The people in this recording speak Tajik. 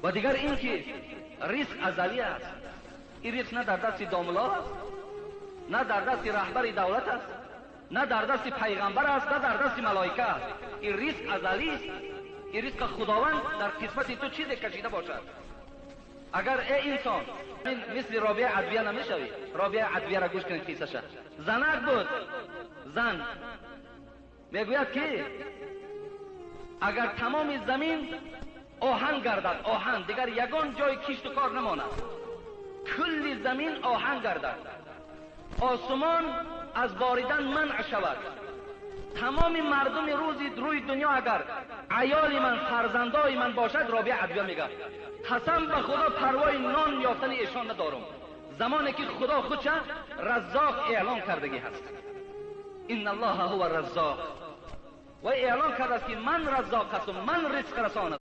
Ва дигар ин ки ризқ азалӣ аст. Ин ризқ на дар дасти домулло аст, на дар дасти раҳбари давлат аст, на дар дасти пайғамбар аст, на дар дасти малоика аст. Ин ризқ азалист. Ин ризқ худованд дар қисмати ту чизе кашида бошад. Агар э инсон мисли Робиа Адвия намешавӣ. Робиа Адвияро гӯш кунед қиссаша. Занак буд, зан мегӯяд, ки агар тамоми замин оҳан гардад, оҳан, дигар ягон ҷои кишту кор намонад, кулли замин оҳан гардад, осумон аз боридан манъ шавад, тамоми мардуми рӯзи рӯи дунё агар аёли ман, фарзандои ман бошад, Робиа Адвия мегӯяд, қасам ба Худо, парвои нон ёфтани эшон надорам, замоне ки Худо худша Раззоқ эълон кардагӣ ҳаст. Инна Аллоҳа ҳува Раззоқ. Ва эълон кардааст, ки ман Раззоқ ҳастам, ман ризқ расонам.